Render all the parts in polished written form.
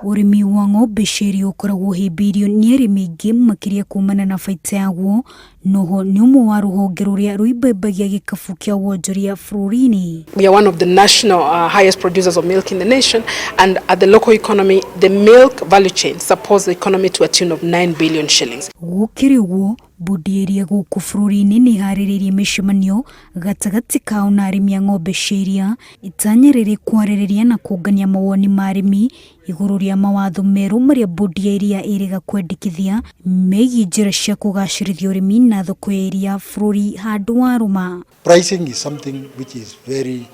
Ũrĩmi wa ng'ombe cia iria ũkoragwo ũhĩmbĩirio nĩ arĩmi aingĩ makĩria kumana na baita yaguo, noho nĩ ũmwe wa rũhonge rũrĩa rũimbembagia gĩkabu kĩa wonjoria bũrũri-inĩ. We are one of the national highest producers of milk in the nation, and at the local economy, the milk value chain supports the economy to a tune of 9 billion shillings. Gũkĩrĩ ũguo, Bodi ya iria gũkũ bũrũri-inĩ nĩ ĩharĩrĩirie mĩcemanio gatagatĩ kao na arĩmi a ng'ombe cia iria, itanya rĩrĩ kwarĩrĩria na kũngania mawoni ma arĩmi igũrũ rĩa mawatho merũ marĩa bodi ya iria ĩrĩga kwendekithia megiĩ njĩra cia kũgacĩrithia ũrĩmi na thoko ya iria bũrũri handũ warũma. Pricing is something which is very,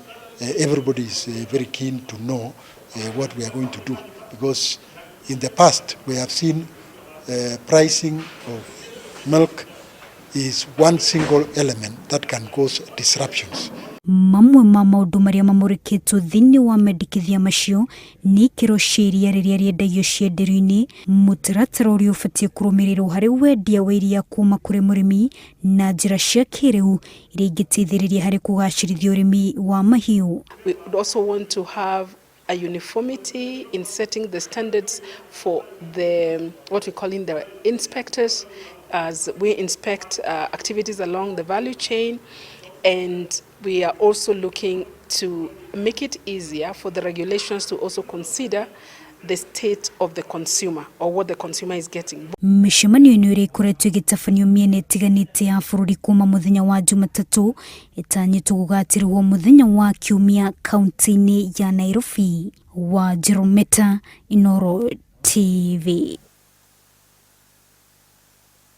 everybody is very keen to know what we are going to do, because in the past we have seen pricing of milk is one single element that can cause disruptions. Mamwe ma maũndũ marĩa mamũrĩkĩtwo thĩinĩ wa mendekithia macio nĩ ikĩro cia iria rĩrĩa rĩendagio cienderio-inĩ, mũtaratara ũrĩa ũbatiĩ kũrũmĩrĩrwo harĩ wendia wa iria kuma kũrĩ mũrĩmi na njĩra cia kĩrĩu iria ingĩteithĩrĩria harĩ kũgacĩrithia ũrĩmi wa mahiũ. We would also want to have a uniformity in setting the standards for the what we call in the inspectors as we inspect activities along the value chain, and we are also looking to make it easier for the regulations to also consider the state of the consumer or what the consumer is getting. Mĩcemanio ĩno ĩrĩa ĩkoretwo ĩgĩtabanio mĩena ĩtiganĩte ya bũrũri kuma mũthenya wa Jumatatũ ĩtanyĩtwo gũgatirwo mũthenya wa Kiumia kaunti-inĩ ya Nairobi. Wa Jerometa, Inooro TV.